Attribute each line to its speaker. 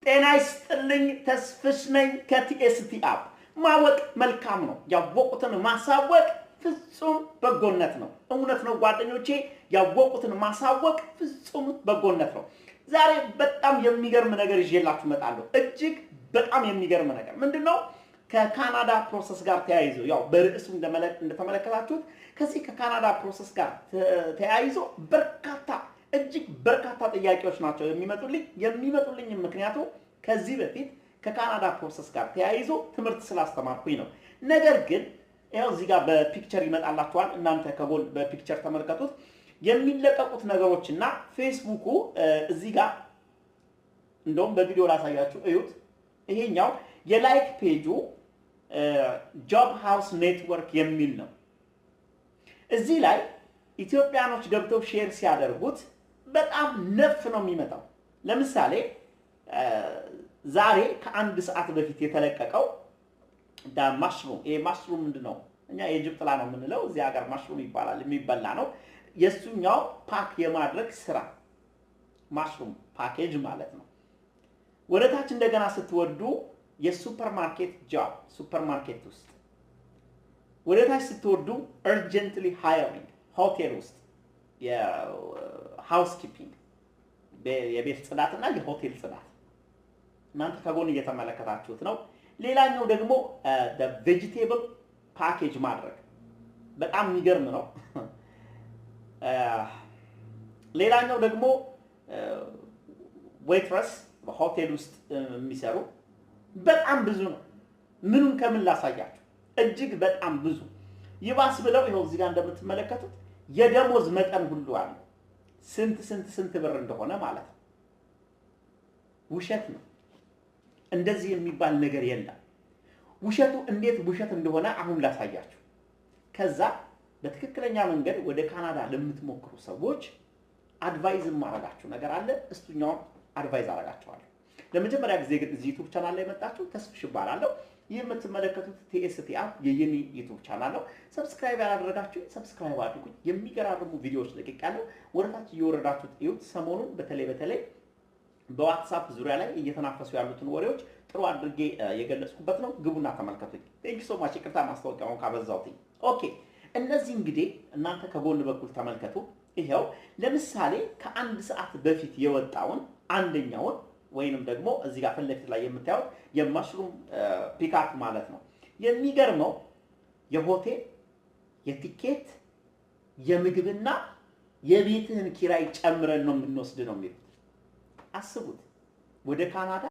Speaker 1: ጤና ይስጥልኝ። ተስፍሽ ነኝ ከ TST App። ማወቅ መልካም ነው። ያወቁትን ማሳወቅ ፍጹም በጎነት ነው። እውነት ነው ጓደኞቼ፣ ያወቁትን ማሳወቅ ፍጹም በጎነት ነው። ዛሬ በጣም የሚገርም ነገር ይዤላችሁ እመጣለሁ። እጅግ በጣም የሚገርም ነገር ምንድን ነው? ከካናዳ process ጋር ተያይዞ፣ ያው በርዕሱ እንደተመለከታችሁት፣ ከዚህ ከካናዳ process ጋር ተያይዞ በርካታ፣ እጅግ በርካታ ጥያቄዎች ናቸው የሚመጡልኝ። የሚመጡልኝ ምክንያቱ ከዚህ በፊት ከካናዳ process ጋር ተያይዞ ትምህርት ስላስተማርኩኝ ነው። ነገር ግን ያው እዚህ ጋር በ picture ይመጣላችኋል። እናንተ ከጎን በ picture ተመልከቱት። የሚለቀቁት ነገሮች እና ፌስቡኩ እዚህ ጋር እንደውም በቪዲዮ ላሳያችሁ፣ እዩት። ይሄኛው የ like page ኡ Job House Network የሚል ነው። እዚህ ላይ ኢትዮጵያኖች ገብተው share ሲያደርጉት በጣም ነፍ ነው የሚመጣው። ለምሳሌ ዛሬ ከአንድ ሰዓት በፊት የተለቀቀው mushroom፣ ይሄ mushroom ምንድን ነው? እኛ የጅብ ጥላ ነው የምንለው፣ እዚህ ሀገር mushroom ይባላል፣ የሚበላ ነው። የእሱኛው pack የማድረግ ስራ፣ mushroom package ማለት ነው። ወደ ታች እንደገና ስትወርዱ የ supermarket job፣ ሱፐርማርኬት ውስጥ። ወደ ታች ስትወርዱ urgently hiring፣ ሆቴል ውስጥ የ housekeeping፣ የቤት ጽዳትና የሆቴል ጽዳት፣ እናንተ ከጎን እየተመለከታችሁት ነው። ሌላኛው ደግሞ vegetable package ማድረግ፣ በጣም የሚገርም ነው። ሌላኛው ደግሞ waitress፣ ሆቴል ውስጥ የሚሰሩ፣ በጣም ብዙ ነው። ምኑን ከምን ላሳያችሁ? እጅግ በጣም ብዙ። ይባስ ብለው ይኸው እዚህ ጋር እንደምትመለከቱት የደሞዝ መጠን ሁሉ አለ። ስንት ስንት ስንት ብር እንደሆነ ማለት ነው። ውሸት ነው። እንደዚህ የሚባል ነገር የለም። ውሸቱ እንዴት ውሸት እንደሆነ አሁን ላሳያችሁ። ከዛ በትክክለኛ መንገድ ወደ ካናዳ ለምትሞክሩ ሰዎች advise የማረጋችሁ ነገር አለ። እሱኛውን advise አረጋችኋለሁ። ለመጀመሪያ ጊዜ ግን እዚህ YouTube channel ላይ የመጣችሁ፣ ተስፍሽ እባላለሁ። ይህ የምትመለከቱት TST App የየኔ YouTube channel ነው። Subscribe ያላደረጋችሁ subscribe አድርጉኝ። የሚገራርሙ ቪዲዮዎች ለቅቄያለሁ። ወደታች እየወረዳችሁት እዩት። ሰሞኑን በተለይ በተለይ በ WhatsApp ዙሪያ ላይ እየተናፈሱ ያሉትን ወሬዎች ጥሩ አድርጌ የገለጽኩበት ነው። ግቡና ተመልከቱኝ። Thank you so much። ይቅርታ ማስታወቂያውን ካበዛሁትኝ። Okay፣ እነዚህ እንግዲህ እናንተ ከጎን በኩል ተመልከቱ። ይኸው ለምሳሌ ከአንድ ሰዓት በፊት የወጣውን አንደኛውን ወይንም ደግሞ እዚህ ጋር ፊት ለፊት ላይ የምታዩት የ mushroom pickup ማለት ነው። የሚገርመው የሆቴል፣ የቲኬት፣ የምግብና የቤትህን ኪራይ ጨምረን ነው የምንወስድ ነው የሚሉት። አስቡት፣ ወደ ካናዳ